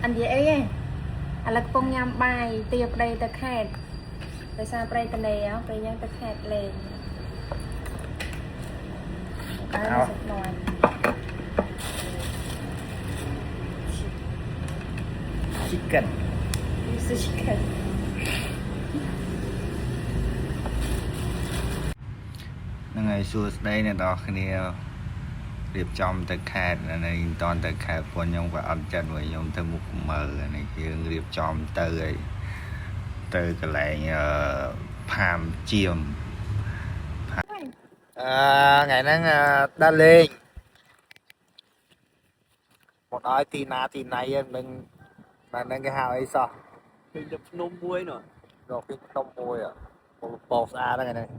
អត់និយាយអីទេឥឡូវកំពុងញ៉ាំបាយទាប្តីទៅខេត្តដោយសារប្តីតនេហ៎ពេលយើងទៅខេត្តលេងកាលសុំនួន Chicken. នេះគឺ chicken. ហ្នឹងហើយសួស្តីអ្នកនរគ្នារៀបចំទៅខេត្តនេះមិនតាន់ទៅខេត្តពួកខ្ញុំក៏អត់ចិត្តវិញខ្ញុំទៅមុខមើលនេះយើងរៀបចំទៅហើយទៅកន្លែងអឺផាមជាមអឺថ្ងៃហ្នឹងដើរលេងមកដល់ទីណាទីណៃហ្នឹងមិនបានហ្នឹងគេហៅអីសោះ ឃើញតែភ្នំមួយនោះ រកពីភ្នំមួយពពកស្អាតហ្នឹងហ្នឹង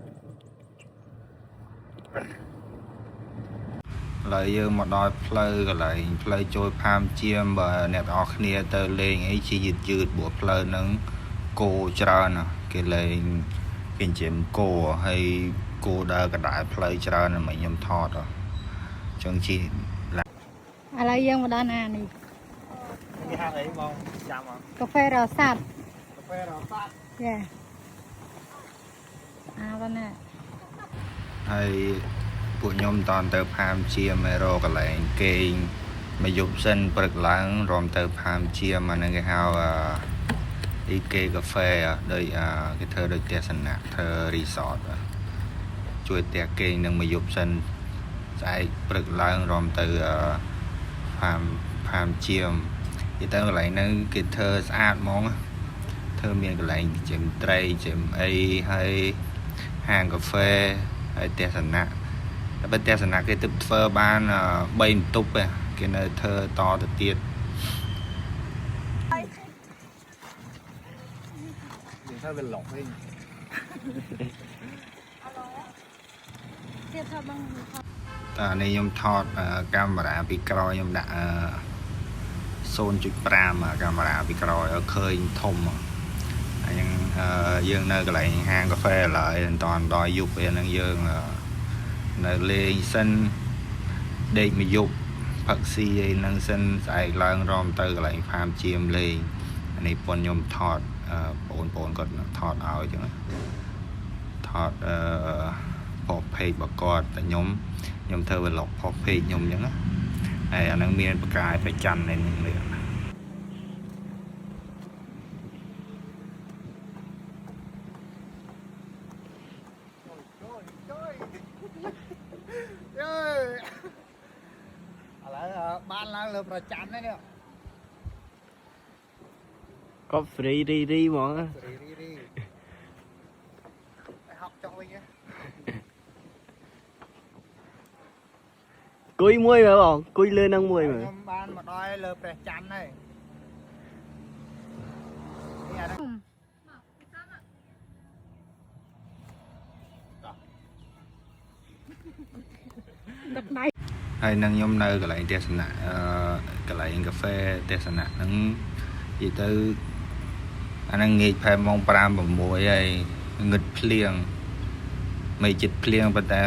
ឥឡូវយើងមកដល់ផ្លូវកន្លែងផ្លូវចូលផាមជាមបើអ្នកទាំងអស់គ្នាទៅលេងអីជាយឺតយឺតព្រោះផ្លូវហ្នឹងគោច្រើនណាស់គេលេងគេចិញ្ចឹមគោហើយគោដើរកណ្ដាលផ្លូវច្រើនណាស់មិនខ្ញុំថតហ៎អញ្ចឹងជិះ ឥឡូវយើងមកដល់ណានេះ គេហៅអីមកចាំហ៎ កាហ្វេរសាត់ កាហ្វេរសាត់ ចាអាវណា ហើយពួកខ្ញុំតន់ទៅផាមជាមឯរកន្លែងគេងមកយប់សិនព្រឹកឡើងរំទៅផាមជាមអាហ្នឹងគេហៅអឺអីគេកាហ្វេដូចអឺគេធ្វើដូចផ្ទះសំណាក់ធ្វើរីសតជួយផ្ទះគេងនឹងមកយប់សិនស្អែកព្រឹកឡើងរំទៅអឺផាមផាមជាមនិយាយទៅកន្លែងហ្នឹងគេធ្វើស្អាតហ្មងធ្វើមានកន្លែងចិញ្ចឹមត្រីចិញ្ចឹមអីហើយហាងកាហ្វេហើយផ្ទះសំណាក់តែបើផ្ទះសំណាក់គេទើបធ្វើបាន3បន្ទប់ឯងគេនៅធ្វើតទៅទៀត និយាយទៅវាឡុកវិញ ទៀតថាបង តើនេះខ្ញុំថតកាមេរ៉ាពីក្រោយខ្ញុំដាក់0.5កាមេរ៉ាពីក្រោយឲ្យឃើញធំហើយហ្នឹងយើងនៅកន្លែងហាងកាហ្វេឥឡូវមិនតាន់ដល់យប់អីហ្នឹងយើងនៅលេងសិនដេកមួយយប់ផឹកស៊ីអីហ្នឹងសិនស្អែកឡើងរំទៅកន្លែងផាមជាមលេងអានេះប៉ុនខ្ញុំថតបងប្អូនគាត់ថតឲ្យអញ្ចឹងថតអឺផុស page របស់គាត់តែខ្ញុំខ្ញុំធ្វើ vlog ផុស page ខ្ញុំអញ្ចឹងណាហើយអាហ្នឹងមានបកាយប្រច័ននៅនឹងនេះយេឥឡូវបានឡើងលើប្រច័នហើយនេះ ក៏ free រីរីហ្មង រីរីរីហក់ចុះវិញ គួយមួយមើលបងគួយលើនឹងមួយមើល ខ្ញុំបានមកដល់លើព្រះច័ន្ទហើយនេះអាហ្នឹង ដឹកដៃ ហើយនឹងខ្ញុំនៅកន្លែងទេសនៈអឺកន្លែងកាហ្វេទេសនៈហ្នឹងនិយាយទៅអាហ្នឹងងាកផែម៉ោង5 6ហើយងឹតភ្លៀងមិនចិត្តភ្លៀងប៉ុន្តែ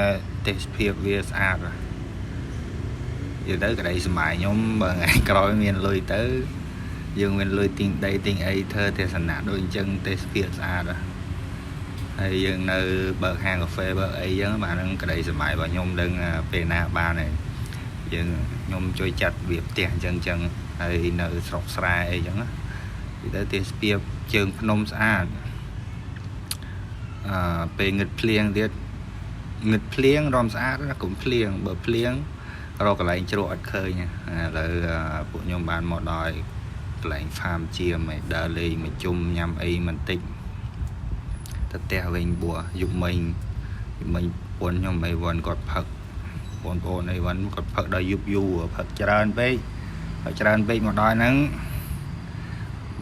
ទេសភាពវាស្អាតហ៎និយាយទៅក្តីសម័យខ្ញុំបើថ្ងៃក្រោយមានលុយទៅយើងមានលុយទិញដីទិញអីធ្វើទេសនៈដូចអញ្ចឹងទេសភាពស្អាតហ៎ហើយយើងនៅបើកហាងកាហ្វេបើកអីចឹងបាទហ្នឹងក្តីសម័យរបស់ខ្ញុំដឹងពេលណាបានហើយ យើងខ្ញុំជួយចាត់វាផ្ទះអញ្ចឹងអញ្ចឹងហើយនៅស្រុកស្រែអីចឹងណានិយាយទៅទេសភាពជើងភ្នំស្អាតអឺពេលងឹតភ្លៀងទៀតងឹតភ្លៀងរំស្អាតណាកុំភ្លៀងបើភ្លៀងរកកន្លែងជ្រកអត់ឃើញឥឡូវពួកខ្ញុំបានមកដល់កន្លែង farm ជាមឯដើរលេងមកជុំញ៉ាំអីបន្តិចទៅផ្ទះវិញបួយប់មិញយប់មិញប្រពន្ធខ្ញុំអីវ៉ាន់គាត់ផឹក បងប្អូនអីវ៉ាន់គាត់ផឹកដល់យប់យូរផឹកច្រើនពេកផឹកច្រើនពេកមកដល់ហ្នឹង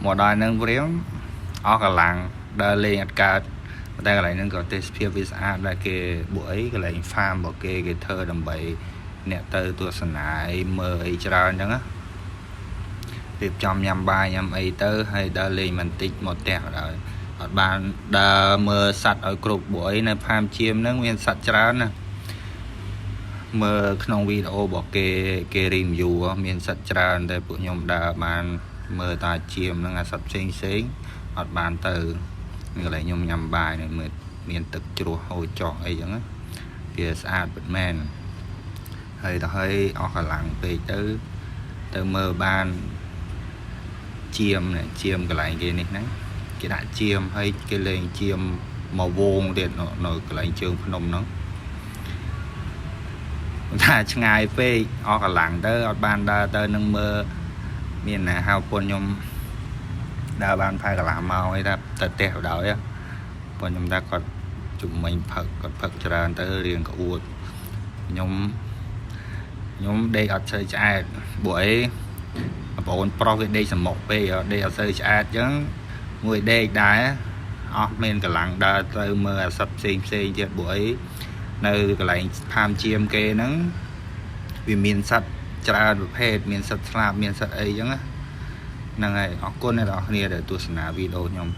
មកដល់ហ្នឹងព្រាមអស់កម្លាំងដើរលេងអត់កើតប៉ុន្តែកន្លែងហ្នឹងក៏ទេសភាពវាស្អាតដែរគេពួកអីកន្លែង farm របស់គេគេធ្វើដើម្បីអ្នកទៅទស្សនាអីមើលអីច្រើនអញ្ចឹងណារៀបចំញ៉ាំបាយញ៉ាំអីទៅហើយដើរលេងបន្តិចមកផ្ទះដល់អត់បានដើរមើលសត្វឲ្យគ្រប់ពួកអីនៅ farm ជាមហ្នឹងមានសត្វច្រើនណាស់ មើលក្នុងវីដេអូរបស់គេគេ review មានសត្វច្រើនតែពួកខ្ញុំដើរបាន មើលតាចៀមហ្នឹងអាសត្វផ្សេងផ្សេងអត់បានទៅនេះកន្លែងខ្ញុំញ៉ាំបាយនេះមើលមានទឹកជ្រោះហូរចោះអីចឹងណាវាស្អាតពិតមែនហើយដល់ហើយអស់កម្លាំងពេកទៅទៅមើលបានចៀមនេះចៀមកន្លែងគេនេះហ្នឹងគេដាក់ចៀមហើយគេលេងចៀមមកវងទៀតនៅនៅកន្លែងជើងភ្នំហ្នឹង ថាឆ្ងាយពេកអស់កម្លាំងទៅអត់បានដើរទៅនឹងមើលមានណាហៅពុនខ្ញុំដើរបានផែកន្លះម៉ោងអីថាទៅផ្ទះបណ្ដោយពុនខ្ញុំថាគាត់ជំមិញផឹកគាត់ផឹកច្រើនទៅរៀងក្អួតខ្ញុំខ្ញុំដេកអត់សូវឆ្អែតព្រោះអីបងប្អូនប្រុសវាដេកសមុកពេកដេកអត់សូវឆ្អែតអញ្ចឹងមួយដេកដែរអស់មានកម្លាំងដើរទៅមើលអាសត្វផ្សេងផ្សេងទៀតព្រោះអី នៅកន្លែងផាមជាមគេហ្នឹងវាមានសត្វច្រើនប្រភេទមានសត្វស្លាបមានសត្វអីចឹងណាហ្នឹងហើយអរគុណអ្នកនរគ្នាដែលទស្សនាវីដេអូខ្ញុំ។